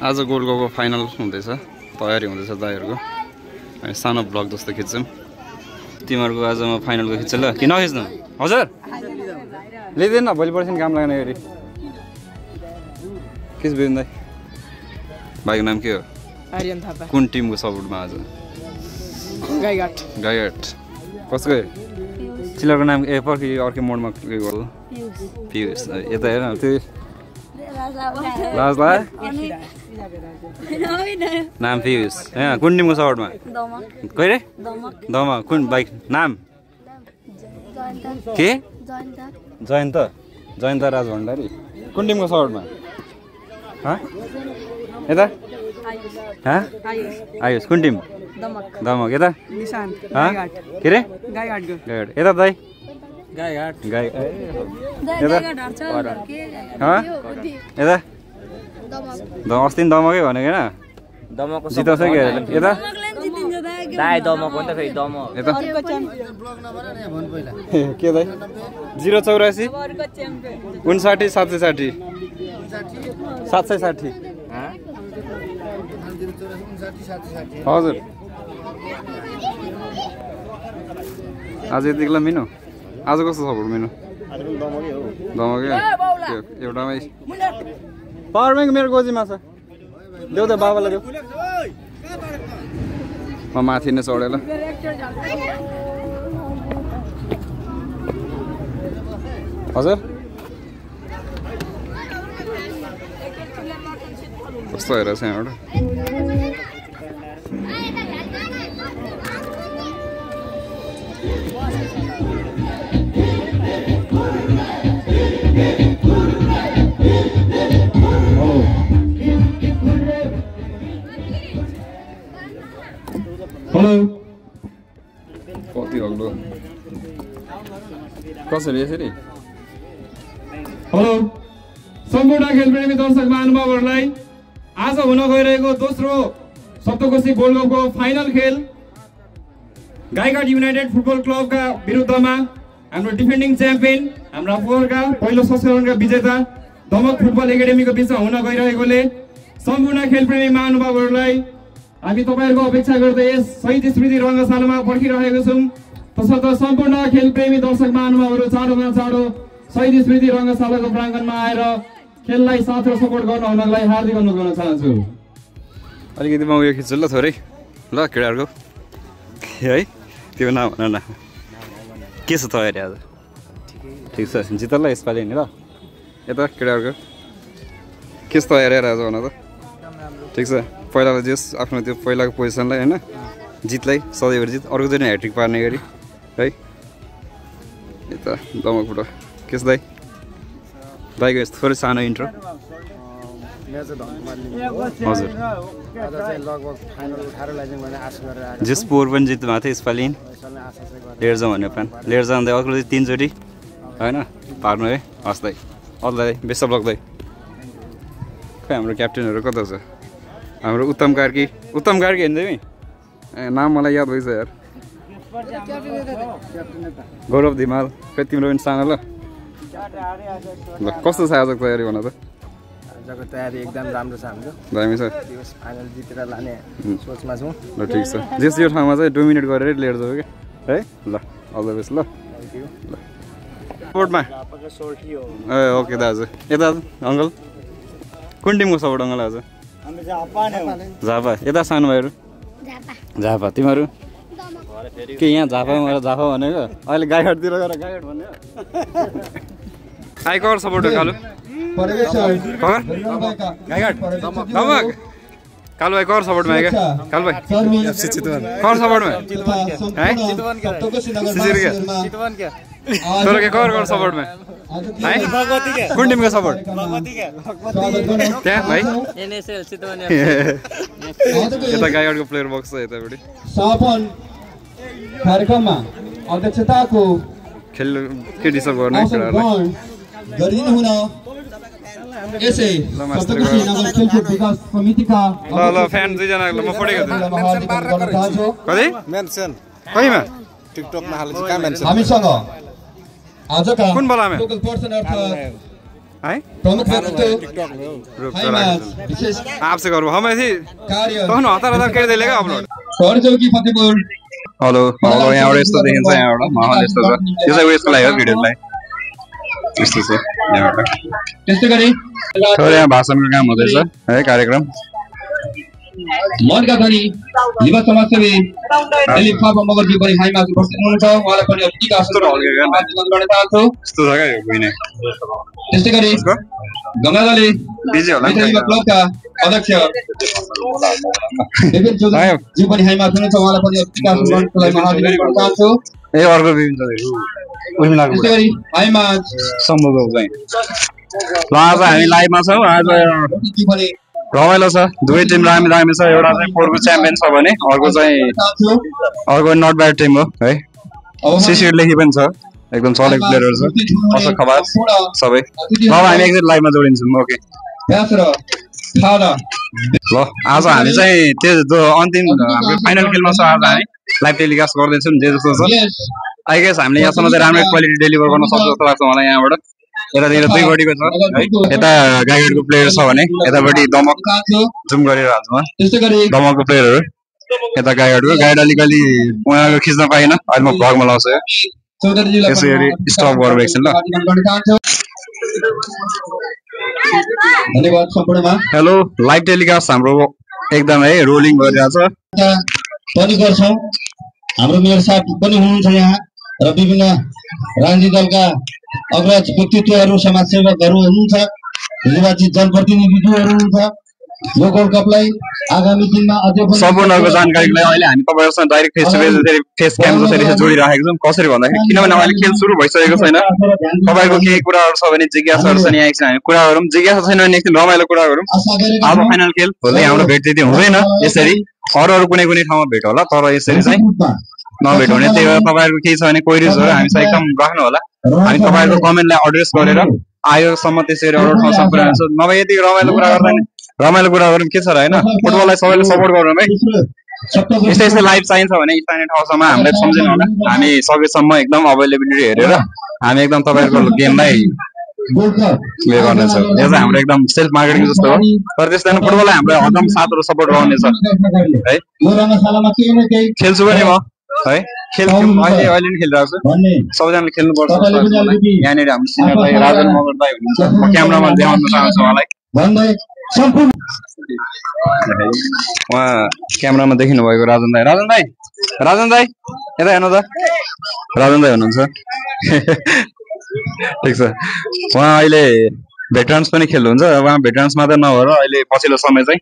आज गोल्ड कपको फाइनल हुँदैछ, तयारी हुँदैछ दाइहरूको। अनि सानो ब्लग जस्तो खिच्छौँ। तिमीहरूको आज म फाइनलको खिच्छ ल कि नखिच्नु? हजुर लिँदैन न, भोलि पर्सि काम लाग्ने गरी खिच बिन दाइ। भाइको नाम के हो? आर्यन थापा। कुन टिमको सपोर्टमा आज? गाईघाट। गाईघाट कसको? चिलरको नाम ए पर्खि अर्कै मोडमा के गर्नु? पियुष। यता हेर त्यो राजला नाम पियुष। कुन टिमको सपोर्टमा? कोही रे? दम। कुन बाइक नाम के? जयन्त। जयन्त राज भण्डारी। कुन टिमको सपोर्टमा? यता आयुष। कुन टिम? दमक। यता के रे? गाईघाट। यता दाइ? गाईघाट। यता अस्ति नि दमकै भनेको होइन? दमको जिताउँछ कि यता? दाइ दमक हो नि त फेरि दमक। यता के दाइ? 084 59 760 760 हजुर। आज यतिको मिनु। आज कस्तो सपोर्ट मिनु? दमकै एउटामै। पावर ब्याङ्क मेरो गोजीमा छ, देऊ त बाबालाई देऊ। म माथि नै चढेँ ल। हजुर कस्तो हेरेछ यहाँबाट? हेलो कति अग्लो कसरी यसरी? हेलो सम्पूर्ण खेलप्रेमी दर्शक महानुभावहरूलाई आज हुन गइरहेको दोस्रो सप्तकोशी गोल्ड कपको फाइनल खेल गाईघाट युनाइटेड फुटबल क्लबका विरुद्धमा हाम्रो डिफेन्डिङ च्याम्पियन, हाम्रा फोहोरका पहिलो संस्करणका विजेता दमक फुटबल एकाडेमीको बिचमा हुन गइरहेकोले सम्पूर्ण खेलप्रेमी महानुभावहरूलाई हामी तपाईहरुको अपेक्षा गर्दै यस शहीद स्मृति रङ्गशालामा पर्खिरहेको छौं। तसर्थ सम्पूर्ण खेलप्रेमी दर्शक महानुभावहरू चाँडोभन्दा चाँडो शहीद स्मृति रङ्गशालाको प्राङ्गणमा आएर खेललाई साथ र सपोर्ट गर्न हुनलाई हार्दिक अनुरोध गर्न चाहन्छु। अलिकति म उयो खिच्छु ल थोरै ल केटाहरूको है। त्यो नाम भन न, के छ तयारी आज? ठिक छ जित ल यसपालि नि ल। यता केटाहरूको के छ तयारी आज भन त? ठिक छ पहिलालाई जस आफ्नो त्यो पहिलाको पोजिसनलाई होइन, जितलाई सधैँभरि जित, अर्कोचोटि ह्याट्रिक पार्ने गरी है। यता दमकबाट के छ दाइ? दाइको यस्तो थोरै सानो इन्ट्रो। हजुर जस पोहोर पनि जित्नु भएको थियो यसपालि लिएर जाउँ भन्ने प्लान। लिएर जाँदै अर्को 3 चोटि होइन पार्नु है। हस् दाइ अल्ला दाइ बेस्ट अफ लक दाइ। खै हाम्रो क्याप्टेनहरू कता छ? हाम्रो उत्तम कार्की हेर्दै ए नाम मलाई याद भइछ यार। गौरव धिमाल। खै तिम्रो पनि सानो ल। ल कस्तो छ आजको तयारी भन त? आजको तयारी एकदम राम्रो छ हाम्रो। दामी छ। फाइनल जितेर लाने सोचमा छौँ। ल ठिक छ। जेस यो ठाउँमा चाहिँ डोमिनेट गरेर लिएर जाऊ क्या है। ल अल द बेस्ट ल। ल सपोर्टमा ए ओके दाजु। यता अङ्कल कुन टिमको सपोर्ट अङ्कल आज? झापा। यता सानो भाइहरू? झापा। तिमीहरू के यहाँ झापा भनेको? अहिले गाईघाटतिर गएर गाईघाट भन्ने आई कभर सपोर्ट हो कालु? गाईघाट दमक। कालु भाइ कभर सपोर्टमा आयो क्या? कालु भाइ कभर सपोर्टमा है? तर के कभर सपोर्टमा है? कुन टिमको सपोर्ट? त्यहाँ भाइ यता गाईघाटको प्लेयर बक्स छ यतापट्टि। कार्यक्रममा अध्यक्षताको खेल के डिसर्भ गर्ने कुराहरुलाई गरिनु हुन यसै सप्तकोशी नगर खेलकुद विकास समितिका ल फ्यान दुई जना ल म फोटेको छु। कति मेन्सन कहिमा टिकटकमा हाल्छ का मेन्सन? हामीसँग आजका कुन बलामा लोकल पर्सन अर्थ है प्रमुख व्यक्तित्व हाईमाज विशेष आपसे करूँ हम ऐसे कार्य तो हतार कर देले का अपलोड सहरी चौकी फतेहपुर हेलो हेलो यहाँबाट यस्तो देखिन्छ यहाँबाट माहौल यस्तो छ यो चाहिँ उयसको लागि हो भिडियोलाई यस्तो छ यहाँबाट त्यस्तै गरी थोरै यहाँ भाषणको काम हुँदैछ है कार्यक्रम मनका धनी युवा समाजसेवी दिलीप थापा मगरजी पनि हाईमाज उपस्थित हुनुहुन्छ उहाँलाई पनि अतिका आशीर्वाद गर्न चाहन्छु यस्तो छ क्या यो बुइने त्यस्तै गरी गङ्गाधरले बिजी होला नि क्लबका अध्यक्ष विपिन चौधरी पनि हाईमाज हुनुहुन्छ उहाँलाई पनि अतिका आशीर्वादको लागि गर्न चाहन्छु ए अर्को विपिन चौधरी त्यस्तै गरी हाईमाज सम्भव चाहिँ ल आज हामी लाइभमा छौँ आज पनि रमाइलो छ दुवै टिम दामी छ एउटा चाहिँ 4 को च्याम्पियन छ भने अर्को नट ब्याड टिम हो है सिसिड लेखी पनि छ एकदम सलिड प्लेयरहरु छ अशोक खवास सबै अब हामी एकदिन लाइभमा जोडिन्छौँ ओके ल आज हामी चाहिँ त्यो अन्तिम हाम्रो फाइनल खेलमा छ आज हामी लाइभ टेलिकास्ट गर्दैछौँ जे जस्तो छ आई गेस हामीले यहाँसम्म चाहिँ राम्रो क्वालिटी डेलिभर गर्न सक्छौँ जस्तो लाग्छ मलाई यहाँबाट यतातिर दुई बडीको छ है यता गाइडको प्लेयर छ भने यतापट्टि दमक जुम गरेर हाल्छौँ दमकको प्लेयरहरु यता गाइडको गाइड अलिकति उहाँको खिच्न पाइन अहिले म भ्लगमा लाउँछु यसरी स्टप गरेर एकछिन ल धन्यवाद सम्पूर्णमा हेलो लाइभ टेलिकास्ट हाम्रो एकदम है रोलिङ गरिरहेछ पनि गर्छौं हाम्रो मेयर साहब पनि हुनुहुन्छ यहाँ र विभिन्न राजनीतिक दलका अग्रज व्यक्तित्वहरू समाजसेवकहरू हुनुहुन्छ निर्वाचित जनप्रतिनिधिहरू हुनुहुन्छ यो गोल्ड कपलाई आगामी दिनमा अझै सम्पूर्णको जानकारीको लागि अहिले हामी तपाईहरुसँग direct face to face face cam जसरी जोडिराखेको छौं कसरी भन्दाखेरि किनभने अहिले खेल सुरु भइसकेको छैन तपाईहरुको केही कुराहरु छ भने जिज्ञासाहरु छन् यहाँ एकछिन हामी कुरा गरौँ जिज्ञासा छैन भने एकछिन रमाइलो कुरा गरौँ आज फाइनल खेल भोलि हाम्रो भेट त्यति हुँदैन यसरी अरू कुनै कुनै ठाउँमा भेट होला तर यसरी चाहिँ नभेट हुने त्यही भएर तपाईहरुको केही छ भने क्वेरीजहरु हामीसँग एकदम राख्नु होला हामी तपाईहरुको कमेन्टलाई एड्रेस गरेर आयोसम्म त्यसरी अरू ठाउँसम्म पुर्याउँछौँ नभए यति रमाइलो कुरा गर्दैन रमाइलो कुरा गरौँ के छ र हैन फुटबललाई सबैले सपोर्ट गरौँ है यस्तै यस्तै लाइभ चाहिन्छ भने स्थानीय ठाउँसम्म हामीलाई सम्झिनु होला हामी सकेसम्म एकदम अवेलेबिलिटी हेरेर हामी एकदम तपाईहरुको गेमलाई उयो गर्नेछौँ यो चाहिँ हाम्रो एकदम सेल्फ मार्केटिङ जस्तो हो तर त्यस्तै फुटबललाई हाम्रो हदम साथहरु सपोर्ट गर्नेछ है खेल्छु पनि म है खेल्छौँ अहिले नि खेलिरहेको छु सबैजनाले खेल्नुपर्छ यहाँनिर हाम्रो सिनियर दाइ राजन मगर दाइ हुनुहुन्छ म क्यामेरामा देखाउन चाहन्छु उहाँलाई उहाँ क्यामेरामा देखिनु भएको राजन दाइ यता हेर्नु त राजन दाइ हुनुहुन्छ ठिक छ उहाँ अहिले भेटरन्स पनि खेल्नुहुन्छ उहाँ भेटरन्स मात्र नभएर अहिले पछिल्लो समय चाहिँ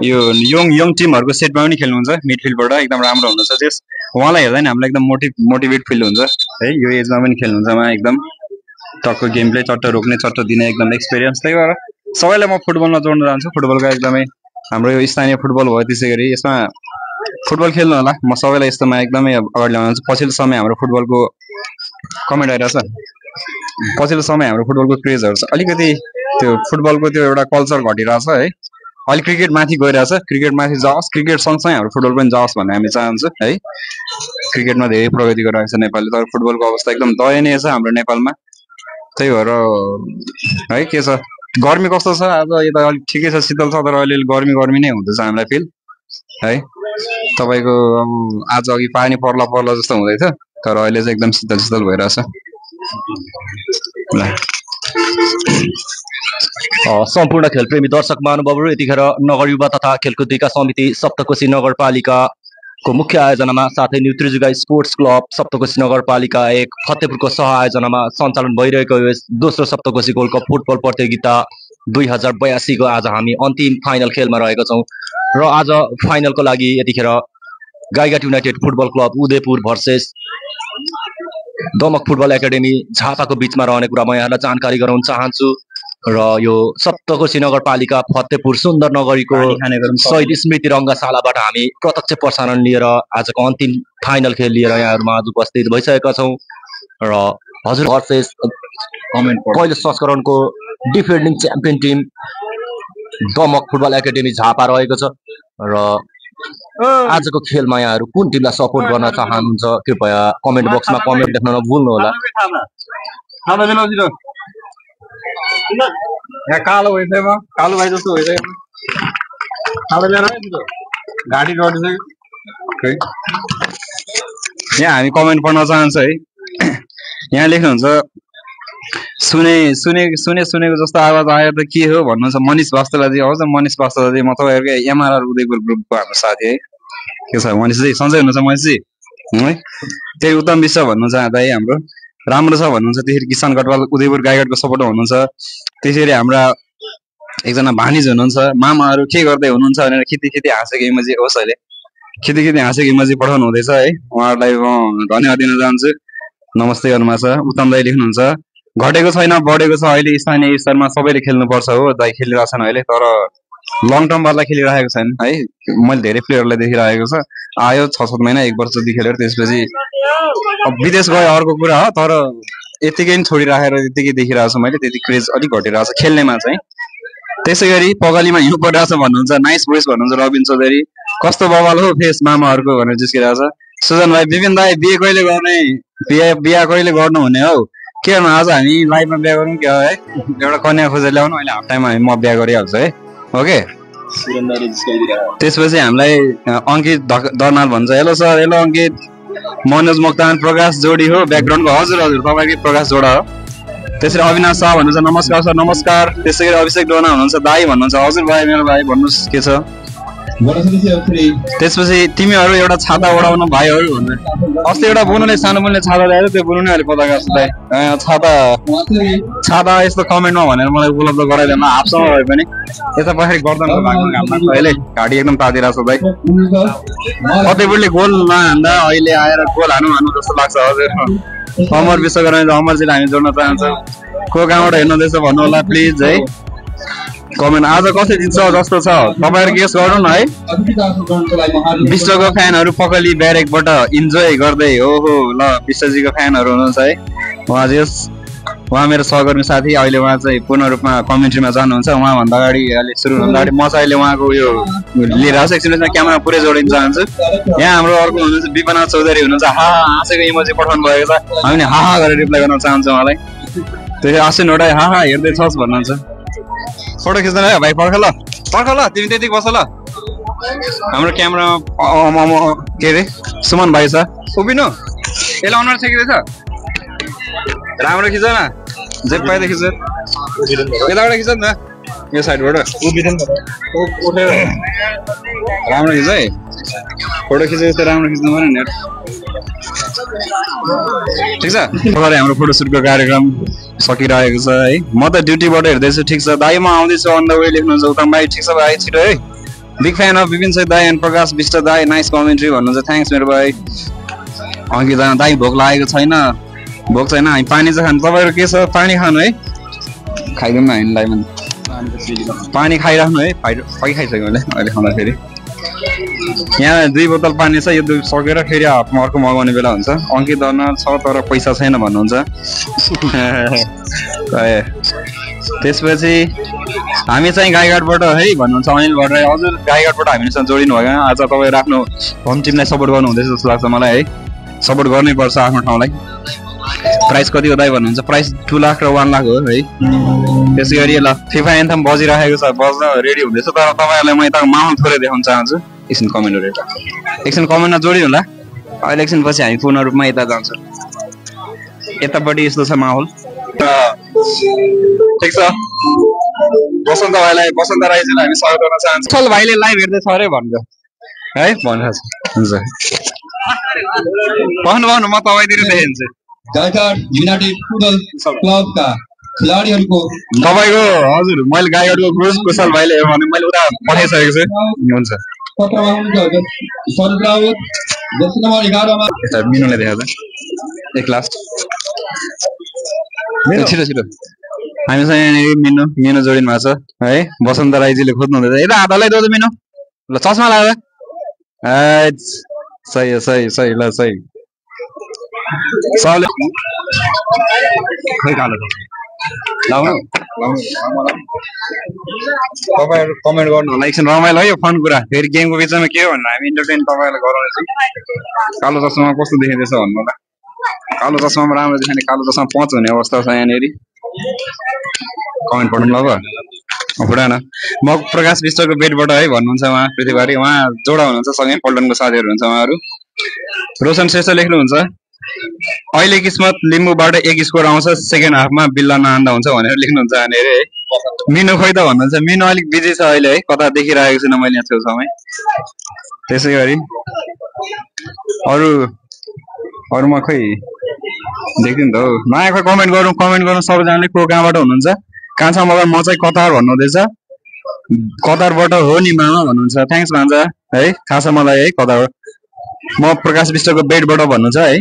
यो यङ टिमहरुको सेटमा पनि खेल्नुहुन्छ मिडफिल्डबाट एकदम राम्रो हुनुहुन्छ त्यस उहाँलाई हेर्दा नि हामीलाई एकदम मोटिभेट फिल हुन्छ है यो एजमा पनि खेल्नुहुन्छ उहाँ एकदम टक्क गेम प्ले चट्ट रोक्ने चट्ट दिने एकदम एक्सपिरियन्स त्यही भएर सबैलाई म फुटबलमा जोड्न चाहन्छु फुटबलको एकदमै हाम्रो यो स्थानीय फुटबल भयो त्यसैगरी यसमा फुटबल खेल्नु होला म सबैलाई यस्तोमा एकदमै अगाडि ल्याउन चाहन्छु पछिल्लो समय हाम्रो फुटबलको कमेन्ट आइरहेछ पछिल्लो समय हाम्रो फुटबलको क्रेजहरु छ अलिकति त्यो फुटबलको त्यो एउटा कल्चर घटिरहेछ है अहिले क्रिकेट माथि गइरहेछ क्रिकेट माथि जाओस् क्रिकेट सँगसँगै हाम्रो फुटबल पनि जाओस् भन्ने हामी चाहन्छौँ है क्रिकेटमा धेरै प्रगति गरिरहेको छ नेपालले तर फुटबलको अवस्था एकदम दयनीय छ हाम्रो नेपालमा त्यही भएर है के छ गर्मी कस्तो छ आज यता अलिक ठिकै छ शीतल छ तर अहिले गर्मी नै हुँदैछ हामीलाई फिल है तपाईको आज अघि पानी पर्ला जस्तो हुँदै थियो तर अहिले चाहिँ एकदम शीतल भइरहेछ सम्पूर्ण खेलप्रेमी दर्शक महानुभावहरू यतिखेर नगर युवा तथा खेलकुद विकास समिति सप्तकोशी नगरपालिकाको मुख्य आयोजनामा साथै न्युत्रिजुगा स्पोर्ट्स क्लब सप्तकोशी नगरपालिका 1 फतेहपुरको सह आयोजनामा सञ्चालन भइरहेको यस दोस्रो सप्तकोशी गोल्ड कप फुटबल प्रतियोगिता 2082 को आज हामी अन्तिम फाइनल खेलमा रहेका छौं र आज फाइनलको लागि यतिखेर Gaighat United football club Udayapur versus Damak football academy झापाको बीचमा रहने कुरा म यहाँलाई जानकारी गराउन चाहन्छु र यो सप्तकोशी नगरपालिका फतेहपुर सुन्दर नगरीको शहीद स्मृति रङ्गशालाबाट हामी प्रत्यक्ष प्रसारण लिएर आजको अन्तिम फाइनल खेल लिएर यहाँहरुमा आज उपस्थित भइसकेका छौं र हजुर भर्सेस पहिलो संस्करणको defending champion team Damak football academy Jhapa रहेको छ र आजको खेलमा यहाँहरु कुन टिमलाई सपोर्ट गर्न चाहनुहुन्छ कृपया कमेन्ट बक्समा कमेन्ट लेख्न नभुल्नु होला यहाँ कालो भइसक्यो कालो भाइ जस्तो भइसक्यो कालो ल्याएर घाँटी डढिसक्यो यहाँ हामी कमेन्ट पढ्न चाहन्छ है यहाँ लेख्नुहुन्छ सुनेको जस्तो आवाज आयो त के हो भन्नुहुन्छ मनिष वास्तलाजी हजुर मनिष वास्तलाजी म तपाईँहरूको एमआरआर उदयपुर ग्रुपको हाम्रो साथी है के छ मनिषजी सन्चै हुनुहुन्छ मनिषजी है त्यही उत्तम विश्व भन्नुहुन्छ है हाम्रो राम्रो छ भन्नुहुन्छ त्यसरी किसान गढवाल उदयपुर गाईघाटको सपोर्ट हुनुहुन्छ त्यसरी हाम्रा एकजना भानिज हुनुहुन्छ मामाहरू के गर्दै हुनुहुन्छ भनेर खिति हाँसेको इमोजी होस् अहिले खिति हाँसेको इमोजी पठाउनु हुँदैछ है उहाँहरूलाई म धन्यवाद दिन चाहन्छु नमस्ते गर्नुभएको छ उत्तम दाई लेख्नुहुन्छ घटेको छैन बढेको छ अहिले स्थानीय स्तरमा सबैले खेल्नुपर्छ हो दाई खेलिरहेछन् अहिले तर लङ टर्मवाला खेलिरहेको छैन है मैले धेरै प्लेयरलाई देखिरहेको छ आयो 6-7 महिना 1 वर्ष जति खेलेर त्यसपछि विदेश गयो अर्को कुरा हो तर यतिकै नि छोडिराखेर यतिकै देखिरहेको छु मैले त्यति क्रेज अलिक घटिरहेको छ खेल्नेमा चाहिँ त्यसै गरी पगलीमा हिउँ परिरहेको छ भन्नुहुन्छ नाइस भोइस भन्नुहुन्छ रबिन चौधरी कस्तो बवाल हो फेस मामाहरूको भनेर जिस्किरहेको छ सुजन भाइ विपिन दाई बिहे कहिले गर्ने बिहा कहिले गर्नु हुने हौ के गर्नु आज हामी लाइभमा बिहा गरौँ क्या है एउटा कन्या खोजेर ल्याउनु अहिले हाफ टाइममा हामी म बिहा गरिहाल्छु है ओके त्यसपछि हामीलाई अङ्कित दर्नाल भन्छ हेलो सर हेलो अङ्कित मनोज मोक्तान प्रकाश जोडी हो ब्याकग्राउन्डको हजुर तपाईँकै प्रकाश जोडा हो त्यसरी अविनाश शाह भन्नुहुन्छ नमस्कार सर नमस्कार त्यसै गरी अभिषेक डोना हुनुहुन्छ दाई भन्नुहुन्छ हजुर भाइ मेरो भाइ भन्नुहोस् के छ त्यसपछि तिमीहरू एउटा छाता ओढाउनु भाइहरू भन्ने अस्ति एउटा बुनुले सानो बुनुले छाता ल्याएर त्यो बुनु नै अहिले पत्ता गर्छलाई छाता यस्तो कमेन्टमा भनेर मलाई उपलब्ध गराइदिएन हाफसम्म भए पनि यता पछाडि गर्दनको भागमा घाम लाग्छ अहिले घाँटी एकदम तातिरहेको छ भाइ कतैपट्टि गोल नहान्दा अहिले आएर गोल हानु जस्तो लाग्छ हजुर अमर विश्वकर्मा अमरजीलाई हामी जोड्न चाहन्छौँ को कहाँबाट हेर्नुहुँदैछ भन्नु होला प्लिज है कमेन्ट आज कसरी जित्छ जस्तो छ तपाईँहरू गेस गर्नु न है विश्वको फ्यानहरू पकली ब्यारेकबाट इन्जोय गर्दै ओहो ल विश्वजीको फ्यानहरू हुनुहुन्छ है उहाँ मेरो सहकर्मी साथी अहिले उहाँ चाहिँ पूर्ण रूपमा कमेन्ट्रीमा जानुहुन्छ उहाँभन्दा अगाडि अहिले सुरु हुँदा अगाडि म चाहिँ अहिले उहाँको उयो लिएर आएको छु एकछिनमा क्यामेरा पुरै जोडिन चाहन्छु यहाँ हाम्रो अर्को हुनुहुन्छ विपनाथ चौधरी हुनुहुन्छ हाँसेको इमोजी पठाउनु भएको छ हामीले हाहा गरेर रिप्लाई गर्न चाहन्छौँ उहाँलाई त्यसरी आसिन एउटा हाहा हेर्दैछस् भन्नुहुन्छ फोटो खिच्दैन है भाइ पर्ख ल तिमी त्यति बस ल हाम्रो क्यामेरामा के अरे सुमन भाइ छ उभिनु यसलाई अनुहार छेकिँदैछ राम्रो खिच न जे पाइदा खिच यताबाट खिच न यो साइडबाट राम्रो खिच है फोटो खिचेको राम्रो खिच्नु पऱ्यो नि ठिक छ हाम्रो फोटोसुटको कार्यक्रम सकिरहेको छ है म त ड्युटीबाट हेर्दैछु ठिक छ दाई म आउँदैछु अन द वे लेख्नुहुन्छ उत्तम भाइ ठिक छ भाइ छिटो है big fan of Vipin sir दाई एन्ड प्रकाश विष्ट दाई नाइस कमेन्ट्री भन्नुहुन्छ थ्याङ्क्स मेरो भाइ अङ्कित दाई भोक लागेको छैन भोक छैन हामी पानी चाहिँ खानु तपाईँहरू के छ पानी खानु है खाइदिउँ न हामीलाई पानी खाइराख्नु है पै खाइसक्यो मैले अहिले खाँदाखेरि यहाँ 2 बोतल पानी छ यो सकेर फेरि हाफमा अर्को मगाउने बेला हुन्छ अङ्कित दर्नाल छ तर पैसा छैन भन्नुहुन्छ त्यसपछि हामी चाहिँ गाईघाटबाट है भन्नुहुन्छ अनिल भट्टराई हजुर गाईघाटबाट हामीसँग जोडिनु भयो आज तपाईँ आफ्नो होम टिमलाई सपोर्ट गर्नु हुँदैछ जस्तो लाग्छ मलाई है सपोर्ट गर्नै पर्छ आफ्नो ठाउँलाई प्राइस कति हो दाइ भन्नुहुन्छ प्राइस 2 लाख र 1 लाख हो है त्यसै गरी ल फिफा एन्थम बजिरहेको छ बज्न रेडी हुँदैछ तर तपाईँहरूलाई म यता माहौल थोरै देखाउन चाहन्छु एकछिन कमेन्टहरू एकछिन कमेन्टमा जोडिनु होला अहिले एकछिन पछि हामी पूर्ण रूपमा यता जान्छौँ यतापट्टि यस्तो छ माहौल ठिक छ बसन्त भाइलाई बसन्त राईजीलाई हामी स्वागत गर्न चाहन्छौँ चल भाइले लाइभ हेर्दैछ अरे भन्छ है भन्छ हुन्छ भन्नु म तपाईँतिर देखाइदिन्छु गाईघाट युनाइटेड फुटबल क्लबका खेलाडीहरूको तपाईँको हजुर मैले गाईघाटको क्रुज कुशल भाइले भने मैले उता पठाइसकेको छु हुन्छ मिनुले देखाएको एक लास्ट छिटो हामीसँग यहाँनिर मिनु जोडिनु भएको छ है बसन्त राईजीले खोज्नु हुँदैछ यता हातलाई दो मिनु ल चस्मा लाग्दा सही हो सही ल सही सबले खै कालो तपाईँहरू कमेन्ट गर्नु होला एकछिन रमाइलो है यो फन कुरा फेरि गेमको बिचमा के हो भनेर हामी इन्टरटेन तपाईँहरूलाई गराउनेछौँ कालो चस्मा कस्तो देखिँदैछ भन्नु होला कालो चस्मामा राम्रो देखाउने कालो चस्मा 5 हुने अवस्था छ यहाँनिर कमेन्ट पढ्नु ल फुटान म प्रकाश विष्टको बेटबाट है भन्नुहुन्छ उहाँ पृथ्वीबारी उहाँ जोडा हुनुहुन्छ सँगै पल्टनको साथीहरू हुन्छ उहाँहरू रोशन श्रेष्ठ लेख्नुहुन्छ अहिले किस्मत लिम्बूबाट 1 स्कोर आउँछ सेकेन्ड हाफमा बिल्ला नआन्दा हुन्छ भनेर लेख्नुहुन्छ यहाँनिर है मिनु खोइ त भन्नुहुन्छ मिनु अलिक बिजी छ अहिले है कता देखिरहेको छुइनँ मैले यहाँ छेउछाउमै त्यसै गरी अरूमा खोइ देख्दिनँ त हौ नयाँ खोइ कमेन्ट गरौँ सबैजनाले को कहाँबाट हुनुहुन्छ कहाँ छ मलाई म चाहिँ कतार भन्नुहुँदैछ कतारबाट हो नि मामा भन्नुहुन्छ थ्याङ्क्स भान्जा है थाहा छ मलाई है कतार म प्रकाश विष्टको बेडबाट भन्नुहुन्छ है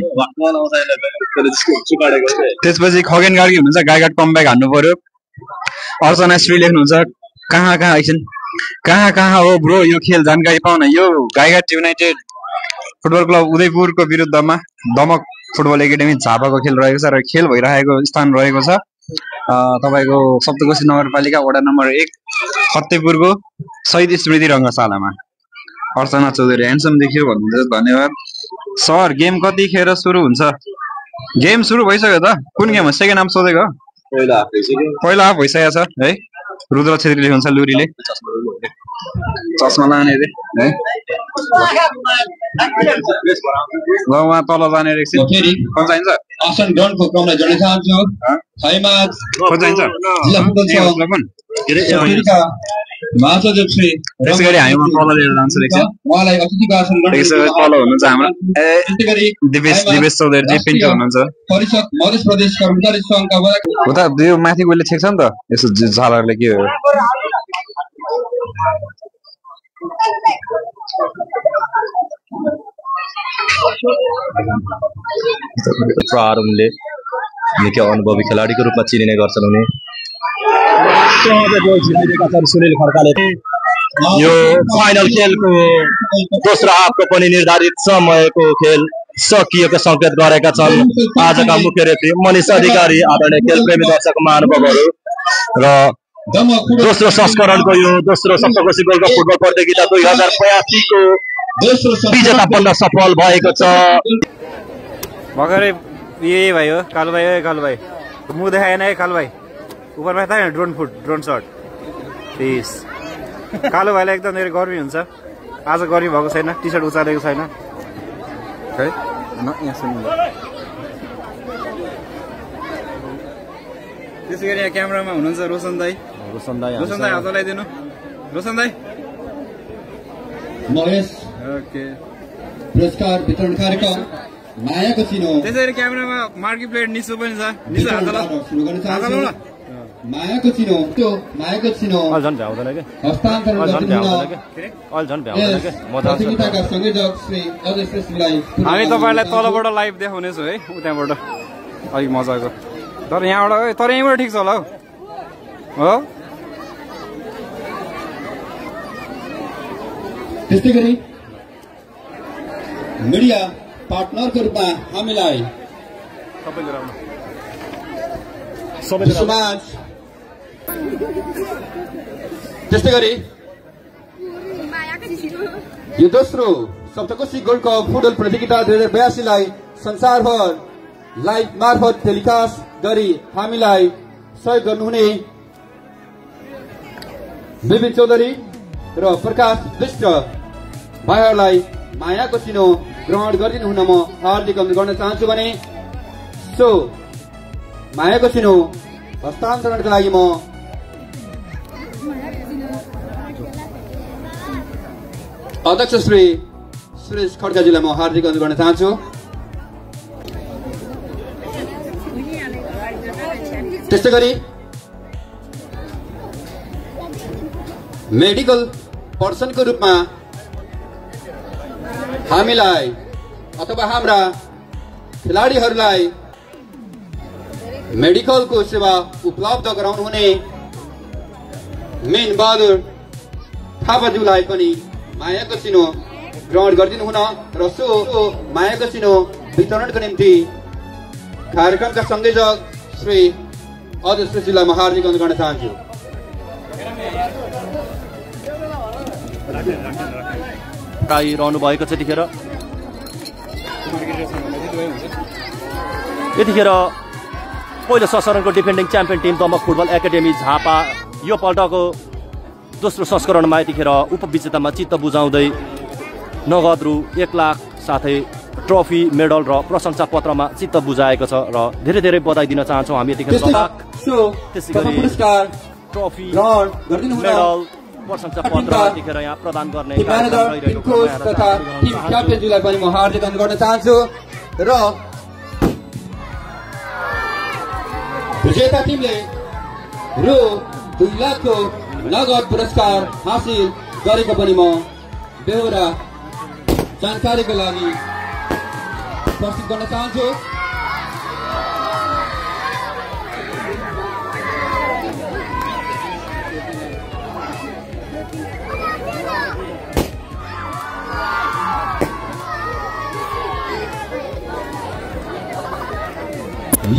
त्यसपछि खगेन गार्गी हुनुहुन्छ गाईघाट कमब्याक हान्नु पर्यो अर्चना श्री लेख्नुहुन्छ कहाँ एकछिन कहाँ हो ब्रो यो खेल जानकारी पाउन यो गाईघाट युनाइटेड फुटबल क्लब उदयपुरको विरुद्धमा दमक फुटबल एकाडेमी झापाको खेल रहेको छ र खेल भइरहेको स्थान रहेको छ तपाईको सप्तकोशी नगरपालिका वडा नम्बर 1 फतेपुरको शहीद स्मृति रङ्गशालामा अर्चना चौधरी ह्यान्डसम देखियो भन्नुहुन्छ धन्यवाद सर गेम कतिखेर सुरु हुन्छ गेम सुरु भइसक्यो त कुन गेम हो सेकेन्ड हाफ सोधेको पहिला हाफ भइसकेको छ है रुद्र छेत्री लेख्नुहुन्छ लुरीले चस्मा लाने रे है ल उहाँ तल जाने एकछिन कोन चाहिन्छ आसन ग्राउन्डको क्रमलाई जोड्न चाहन्छु हाइमा कोन चाहिन्छ जिल्ला फुटबल महासचिव त्यसै गरी हामी तल लिएर जान्छौँ एकछिन उहाँलाई अतिथिको आसन ग्रहण त्यसै गरी तल हुनुहुन्छ हाम्रो दिवेश चौधरी पिन्टु हुनुहुन्छ परिषद मध्य प्रदेश कर्मचारी संघका उता यो माथि गइले छेक्छ नि त यसो झालरले के हो प्रारम्भले निकै अनुभवी खेलाडीको रूपमा चिनिने गर्छन् उनी सुनिल खड्काले यो फाइनल खेलको दोस्रो हाफको पनि निर्धारित समयको खेल सकिएको संकेत गरेका छन् आजका मुख्य रेफ्री मनिष अधिकारी आदरणीय खेल प्रेमी दर्शक महानुभावहरू र दोस्रो संस्करणको यो दोस्रो सप्तकोशी गोल्ड कप फुटबल प्रतियोगिता 2085 को विजेता बन्न सफल भएको छ भर्खरै यही भाइ हो कालो भाइ मुख देखाएन है कालो भाइ उपरमा था ड्रोन शट प्लिज कालो भाइलाई एकदम धेरै गर्मी हुन्छ आज गर्मी भएको छैन टी सर्ट उचालेको छैन है यहाँ सुन्नु त्यसै गरी यहाँ क्यामेरामा हुनुहुन्छ रोशन दाई हात लगाइदिनु रोशन दाई महेश ओके पुरस्कार वितरण कार्यक्रम मायाको चिनो त्यसै गरी क्यामेरामा मार्की प्लेट निसो पनि छ निसो हात लगाउनु न मायाको चिनो त्यो मायाको चिनो झन् भ्याउँदैन के हस्तान्तरण प्रतियोगिताका संयोजक श्री अजय श्रेष्ठलाई हामी तपाईलाई तलबाट लाइभ देखाउनेछु है उताबाट अलिक मजाको तर यहाँबाट ठिक छ होला हो त्यस्तै गरी मिडिया पार्टनरको रूपमा हामीलाई समाज त्यस्तै गरी यो दोस्रो सप्तकोशी गोल्ड कप फुटबल प्रतियोगिता 2082 लाई संसारभर लाइभ मार्फत टेलिकास्ट गरी हामीलाई सहयोग गर्नुहुने विपिन चौधरी र प्रकाश विष्ट भाइहरूलाई मायाको चिनो ग्रहण गरिदिनु हुन म हार्दिक अनुरोध गर्न चाहन्छु भने सो मायाको चिनो हस्तान्तरणका लागि म अध्यक्ष श्री सुरेश खड्काजीलाई म हार्दिक अनुरोध गर्न चाहन्छु त्यस्तै गरी मेडिकल पर्सनको रूपमा हामीलाई अथवा हाम्रा खेलाडीहरूलाई मेडिकलको सेवा उपलब्ध गराउनु हुने मेन बहादुर थापाज्यूलाई पनि मायाको चिनो ग्रहण गरिदिनु हुन र सो मायाको चिनो वितरणको निम्ति कार्यक्रमका संयोजक श्री अजय श्रेष्ठजीलाई म हार्दिक अनुरोध गर्न चाहन्छु रहनु भएको छ यतिखेर पहिलो संस्करणको defending champion team Damak football academy Jhapa यो पल्टको दोस्रो संस्करणमा यतिखेर उपविजेतामा चित्त बुझाउँदै नगद रु 1 लाख साथै ट्रफी मेडल र प्रशंसा पत्रमा चित्त बुझाएको छ र धेरै धेरै बधाई दिन चाहन्छौँ हामी यतिखेर त्यसैगरी ट्रफी मेडल प्रशंसा पत्र यतिखेर यहाँ प्रदान गर्ने क्याप्टेनजीलाई पनि म हार्दिक अनुरोध गर्न चाहन्छु र विजेता टिमले रु 2 लाखको नगद पुरस्कार हासिल गरेको पनि म बेहोरा जानकारीको लागि प्रस्तुत गर्न चाहन्छु।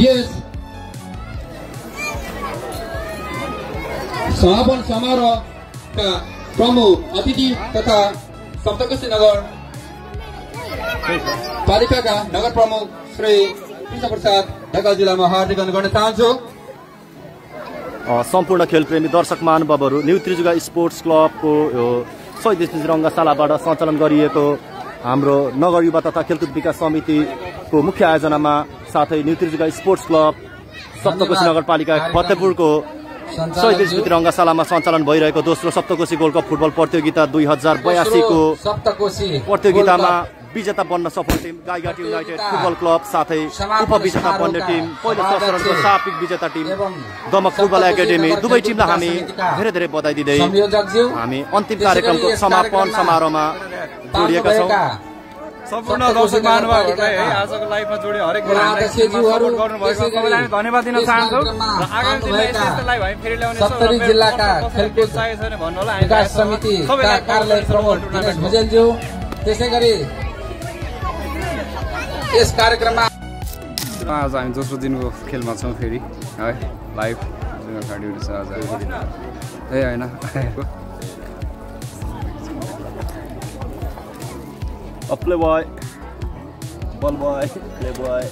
यस समापन समारोहका प्रमुख अतिथि तथा सप्तकोशी नगर पालिकाका नगर प्रमुख श्री कृष्ण प्रसाद ढकालजीलाई म हार्दिक अनुरोध गर्न चाहन्छु। सम्पूर्ण खेलप्रेमी दर्शक महानुभावहरू न्यू त्रिजुगा स्पोर्ट्स क्लबको यो 100 स्मृति रङ्गशालाबाट सञ्चालन गरिएको हाम्रो नगर युवा तथा खेलकुद विकास समितिको मुख्य आयोजनामा साथै न्यू त्रिजुगा स्पोर्ट्स क्लब सप्तकोशी नगरपालिका फतेहपुरको 100 स्मृति रङ्गशालामा सञ्चालन भइरहेको दोस्रो सप्तकोशी गोल्ड कप फुटबल प्रतियोगिता 2082 को प्रतियोगितामा विजेता बन्न सफल team Gaighat United football club साथै उपविजेता बन्ने टिम पहिलो संस्करणको सापिक विजेता टिम दमक फुटबल एकाडेमी दुवै टिमलाई हामी धेरै धेरै बधाई दिँदै हामी अन्तिम कार्यक्रमको समापन समारोहमा जोडिएका छौँ। सम्पूर्ण दर्शक महानुभावहरूलाई है आजको लाइभमा जोड्यो हरेक सपोर्ट गर्नुभएको सबैलाई हामी धन्यवाद दिन चाहन्छौँ र आगामी दिनमा यस्तो लाइभ हामी फेरि ल्याउने छौँ। सप्तरी जिल्लाका खेलकुद विकास समितिका कार्यालय प्रमुख दिनेश भुजेलज्यू त्यसैगरी यस कार्यक्रममा आज हामी दोस्रो दिनको खेलमा छौँ फेरि है लाइभ खाडियो छ आज ए होइन प्ले बॉय बल बॉय प्ले बॉय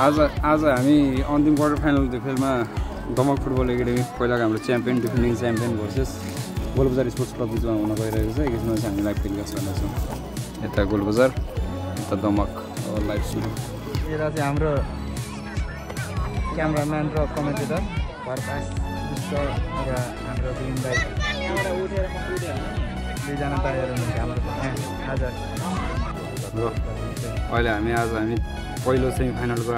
आज हामी अन्तिम क्वार्टर फाइनलको खेलमा दमक फुटबल एकाडेमी पहिलाको हाम्रो champion defending champion versus Golbazar sports club बिचमा हुन गइरहेको छ। एकैछिनमा चाहिँ हामी लाइभ टेलिकास्ट गर्नेछौँ। यता गोलबजार यता दमक लाइभ सुरु। यता चाहिँ हाम्रो क्यामेराम्यान र कमेन्टेटर प्रकाश विश्व र हाम्रो टिम भाइ दुईजना तयार हुनुहुन्छ हाम्रो आज अहिले हामी पहिलो सेमिफाइनलको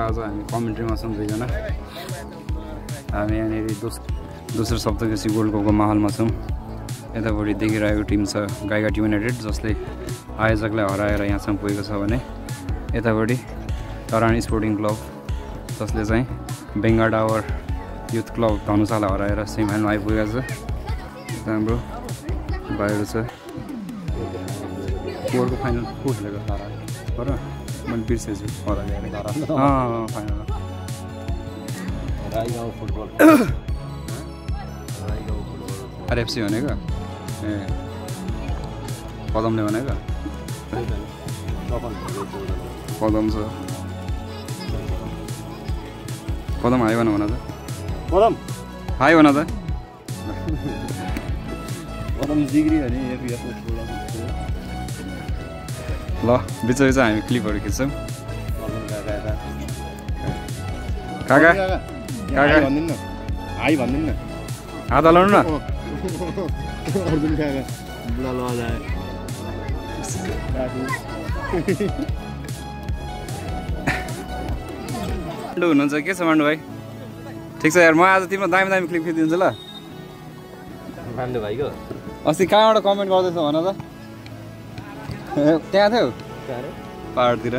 आज हामी कमेन्ट्रीमा छौँ दुईजना। हामी यहाँनिर दोस्रो सप्तकोशी गोल्ड कपको माहौलमा छौँ। यतापट्टि देखिरहेको टिम छ गाईघाट युनाइटेड जसले आयोजकलाई हराएर यहाँसम्म पुगेको छ भने यतापट्टि तरानी स्पोर्टिङ क्लब जसले चाहिँ बेङ्गा टावर युथ क्लब धनुषालाई हराएर सेमिफाइनलमा आइपुगेको छ। यता हाम्रो भाइहरू छ। गोल्डको फाइनल को खेलेको तर मैले बिर्सेछु फाइनल आरएफसी भनेको ए पदमले भनेको पदम छ पदम हाई भन त पदम हाई भन त पदम जिग्री भने ल बिच हामी क्लिपहरू खिच्छौँ। काका भनिदिनु न हाई भनिदिनु न हात हलाउनु न अर्जुन काका बुढा लजाए हुनुहुन्छ के छ मान्डु भाइ? ठिक छ यार, म आज तिम्रो दामी दामी क्लिप खिचिदिन्छु ल। मान्डु भाइको अस्ति कहाँबाट कमेन्ट गर्दैछ भन त? त्यहाँ थियो पहाडतिर।